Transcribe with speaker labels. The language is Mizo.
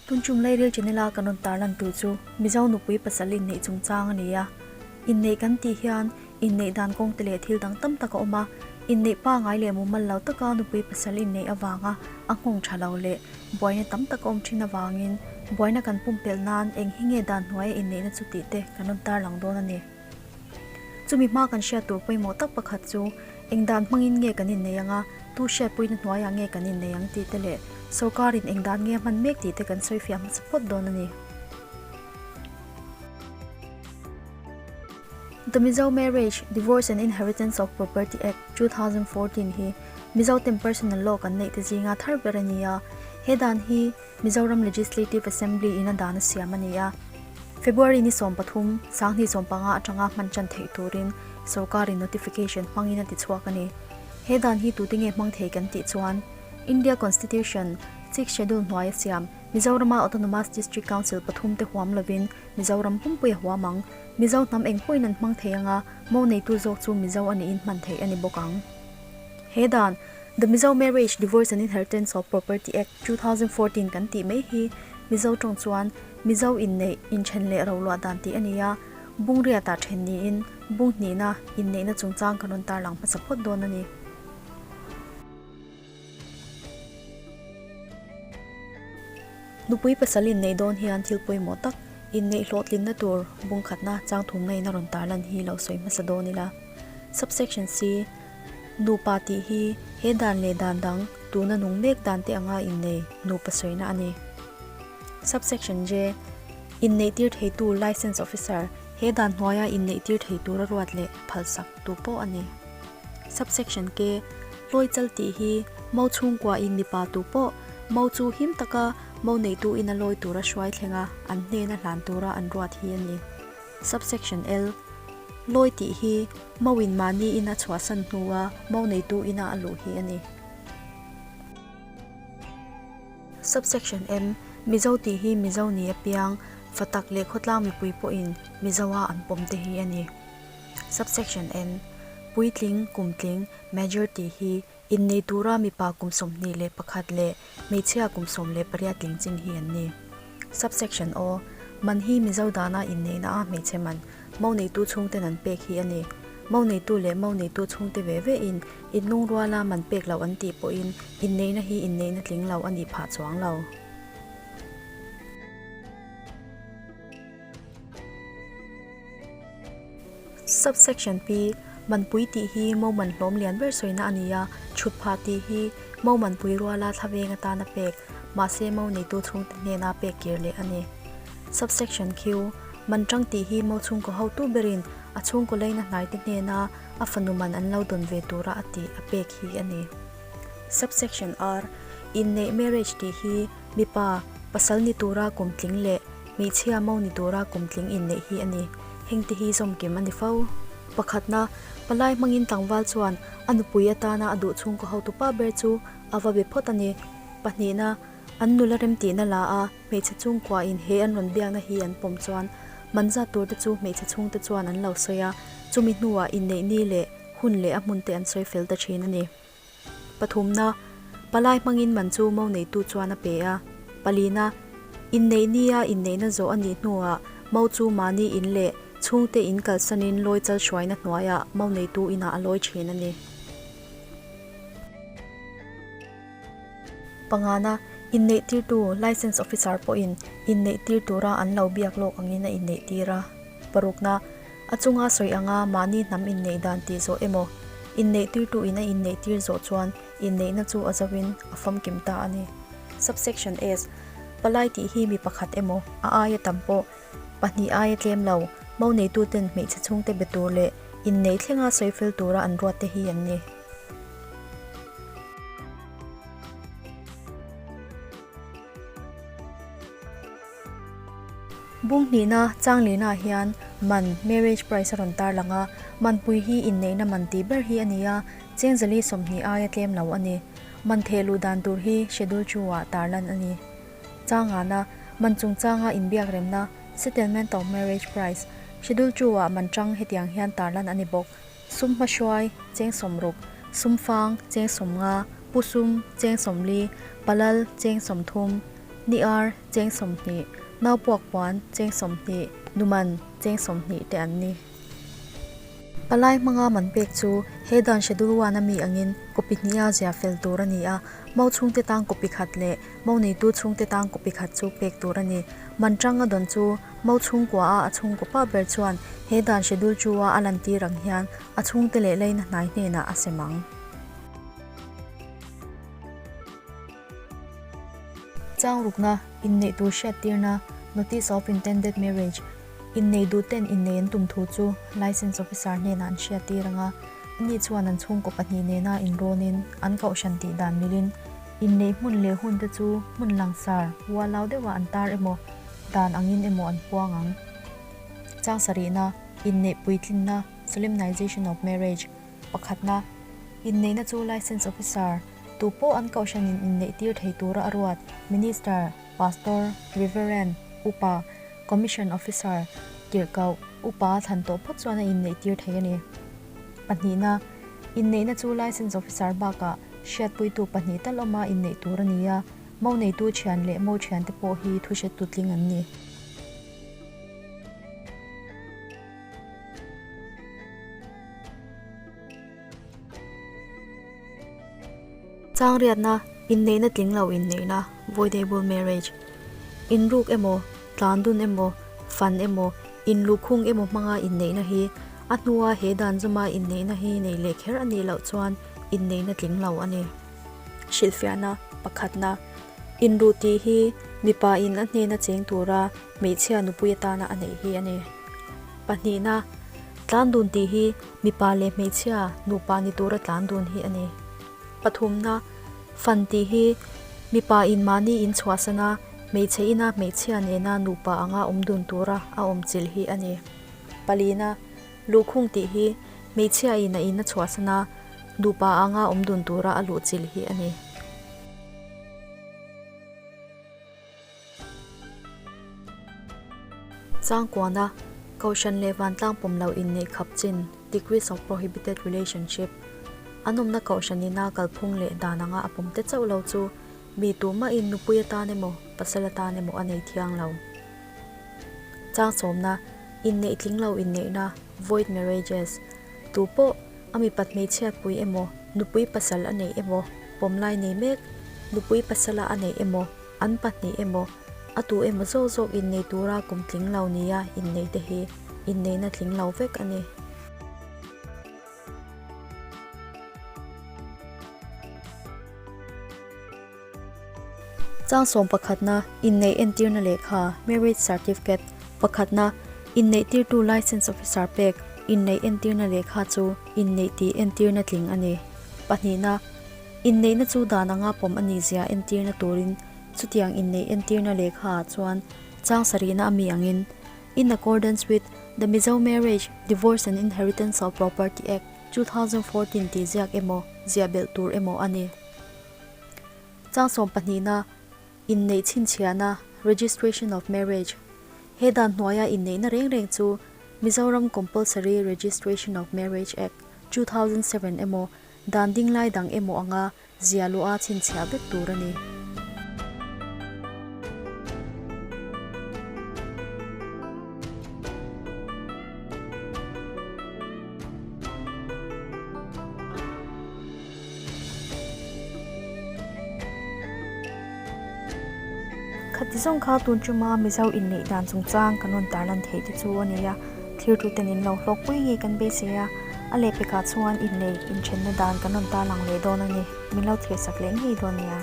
Speaker 1: Tunchung Lairil channel a kan rawn tarlan tur chu Mizo nupui pasal inneih chungchang a ni a. Inneih kan tih hian inneih dan kawng te leh thil dang tam tak a awm a. Inneih pangai leh mumal lo taka nupui pasal inneih avanga a nghawng tha lo leh buaina tam tak a awm thin avangin buaina kan pumpelh nan eng hi nge dan hnuaia inneihna chu tih te kan rawn tarlang dawn a ni. Chumi hma kan hriat tur pawimawh tak pakhat chu eng dan hmangin nge kan innei ang a, tu hriatpuina hnuaiah nge kan innei ang tih te leh sorkarin eng dan nge a hman mek tih te kan sawifiah hmasa phawt dawn a ni. The Mizo Marriage, Divorce and Inheritance of Property Act, 2014 hi Mizo ten personal law kan neih te zinga thar ber a ni a, he dan hi Mizoram Legislative Assembly in a dan a siam a ni a. February ni 13, 2015 atanga hman tan theih turin sorkarin notification hmangin a ti chhuak a ni. He dan hi tute nge hmang thei kan tih chuan India Constitution, Sixth Schedule hnuaia siam Mizorama Autonomous District Council pathum te huam lovin Mizoram pumpui a huam ang. Mizo hnam eng pawhin an hmang thei anga mo neitu zawk chu Mizo a niin hman theih a ni bawk ang. He dan, The Mizo Marriage, Divorce and Inheritance of Property Act, 2014 kan tih mai hi Mizo tawng chuan Mizo inneih, inthen leh roluah dan tih a ni a, bung riatah then niin bung hnihna, inneihna chungchang kan rawn tarlang hmasa phawt dawn a ni. Nupui pasal inneih dawn hian thil pawimawh tak, inneih hlawhtlinna tur bung khatna chang thumna in a rawn tarlan hi lo sawi hmasa dawn ila. Subsection C, Nupa tih hi he dan leh dan dang tuna nung mek dan te anga innei nupa sawina a ni. Subsection J, Inneih tir theitu Licence Officer, he dan hnuaia inneih tir thei tura ruat leh phalsak tu pawh a ni. Subsection K, Hlawi chal tih hi mo chhungkua in mipa tu pawh mo chu him taka mo neitu in a lawi tura hruai thlenga an hnena hlan tura an ruat hi a ni. Subsection L, Lawi tih hi mo in mahni in a chhuahsan hnua mo neitu ina a luh hi a ni. Subsection M, Mizo tih hi Mizo ni apiang, fatak leh khawtlang mipui pawhin Mizoa an pawm te hi a ni. Subsection N, Puitling, kumtling, major tih hi innei tura mipa kum 21 leh hmeichhia kum 18 tling chin hi an ni. Subsection O, Man hi Mizo dana inneihna a hmeichhe man, mo neitu chhungten an pek hi a ni. Mo neitu leh mo neitu chhungte ve ve in inlungruala man pek loh an tih pawhin inneihna hi inneihna tling lo a nih phah chuang lo. Subsection P, Manpui tih hi mo man hlawm lian ber sawina a ni a, chhut phah tih hi mo manpui ruala thlaveng atana pek, mahse mo neitu chhungte hnena pek kir leh a ni. Subsection Q, Man tang tih hi mo chhungkaw hotu berin a chhungkaw leina hnaite hnena a fanu man an lo dawn ve tura a tih a pek hi a ni. Subsection R, Inneih marriage tih hi mipa, pasal ni tura kum tling leh Hmeichhia mo ni tura kumtling inneih hi a ni. Hengte hi zawmkim a ni fo. Pakhatna, palai hmangin tlangval chuan a nupui atana a duh chhungkaw hotupa ber chu a va be phawt a ni. Pahnihna, an nula remtihna la a hmeichhe chhungkuain he an rawn biakna hi an pawm chuan man zat turte chu hmeichhe chhungte chuan an lo sawi a, chumi hnuah inneih ni leh hun leh a hmunte an sawi fel ta thin a ni. Pathumna, palai hmangin man chu mo neitu chuan a pe a. Palina, inneih nia inneihna zawh a nih hnuah mo chu mahni in leh chhungte in kalsanin lawi chal hruaina hnuaiah mo neitu inah a lawi thin a ni. Pangana, inneih tirtu Licence Officer pawhin inneih tir tura an lo biak lawk angin a inneih tir a. Parukna, A chunga sawi anga mahni hnam inneih dan tih zawh emaw, inneih tirtu in a inneih tir zawh chuan inneihna chu a zoin a famkim ta a ni. Subsection S, Palai tih hi mi pakhat emaw, a aia tam pawh, pahnih aia tlem lo, mo neituten hmeichhe chhungte be tur leh inneih thlenga sawi fel tura an ruat te hi an ni. Bung hnihna chang lehnaah hian man, marriage price, a rawn tarlang a, manpui hi inneihna man tih ber hi a ni a, cheng zali 20 aia tlem lo a ni. Man theh luh dan tur hi schedule two-ah tarlan a ni. Changana, man chungchanga inbiak remna, settlement of marriage price, schedule two-ah man chang hetiang hian tarlan a ni bawk. Sum hmahruai, cheng 60, sum fang, cheng 50, pu sum, cheng 40, palal, cheng 30. Ni ar, cheng 20, nau puak puan, cheng 20, nu man, cheng 20 te an ni. Palai hmanga man pek chu he dan Schedule One a mi angin copy hniha zia fel tur a ni a, mo chhungte tan copy khat leh mo neitu chhungte tan copy khat chu pek tur a ni. Man tang a dawn chu mo chhungkua a a chhungkaw pa ber chuan he dan Schedule Two a a lantir ang hian a chhungte leh leina hnai hnenah a sem ang. Changrukna, inneih tur hriattirna, Notice of Intended Marriage, Inneih duh ten innei an tum thu chu Licence Officer hnenah an hriattir ang a, ani chuan an chhungkaw pahnih nena inrawnin an kohhran tih dan milin inneih hmun leh hun te chu hmun langsar ualau deuhah an tar emaw dan angin emaw an puang ang. Chang sarihna, Inneih puitlinna, Solemnization of Marriage, Pakhatna, Inneihna chu Licence Officer, tu pawh an kohhranin inneih tir thei tura a ruat, Minister, Pastor, Reverend, Upa, Commission Officer, tirhkoh, Upa a thlan tawh phawt chuan a inneih tir thei a ni. Pahnihna, Inneihna chu Licence Officer bakah hriatpuitu pahnih tal awma inneih tur a ni a, mo neitu thian leh mo thiante pawh hi thuhrettu tling an ni. Changriatna, Inneihna tling lo inneihna, voidable marriage, inruk emaw, tlan dun emaw, fan emaw, inlukhung emaw hmanga inneihna hi a hnua he dan zawma inneihna hi neih leh kher a nih loh chuan inneihna tling lo a ni. Hrilhfiahna, Pakhatna, Inruh tih hi mipa in a hnena cheng tura hmeichhia nupui atana a neih hi a ni. Pahnihna, Tlan dun tih hi mipa leh hmeichhia nupa ni tura tlan dun hi a ni. Pathumna, Fan tih hi mipa in mahni in chhuahsan a, hmeichhe ina hmeichhia nena nupa anga awm dun tura a awm chilh hi a ni. Palina, Luhkhung tih hi hmeichhia in a in a chhuahsan a, nupa anga awm dun tura a luh chilh hi a ni. Changkuana, Kohhran leh vantlang pawm lo inneih khap chin, Degrees of Prohibited Relationship, an awmna kohhran ina kalphung leh dan anga a pawm te chauh lo chu mi tumahin nupui atan emaw, pasal atan emaw a nei thiang lo. Changsawmna, Inneih tling lo inneihna, Void Marriages, Tu pawh a mipat hmeichhiatpui emaw, nupui pasal a neih emaw, pawmlai nei mek, nupui pasala a neih emaw, an pahnih emaw, a tu emaw zawk zawk innei tura kum tling lo nia innei te hi inneihna tling lo vek a ni. Changsawm pakhatna, Inneih entirna lehkha, Marriage Certificate, pakhatna, Inneih tirtu Licence Officer pek, Inneih entirna lehkha chu inneih tih entirna tling a ni. Pahnihna, Inneihna chu dan anga pawm a nih zia entirna turin chutiang inneih entirna lehkha ah chuan chang sarihna a mi angin, In accordance with the Mizo Marriage, Divorce and Inheritance of Property Act, 2014 tih ziak emaw, ziah belh tur emaw a ni. Changsawm pahnihna, Inneih chhinchhiahna, Registration of Marriage, He dan hnuaia inneihna reng reng chu Mizoram Compulsory Registration of Marriage Act, 2007 emaw, dan dinglai dang emaw anga zia luha chhinchhiah vek tur a ni. Khati zawng kha tun tuma Mizo inneih dan chungchang kan rawn tarlan theih te chu a ni a, thirtuten in lo hlawkpui ngei kan beisei a, a lehpekah chuan inneih inthenna dan kan rawn tarlang leh dawn a ni, min lo thirsak leh ngei dawn nia.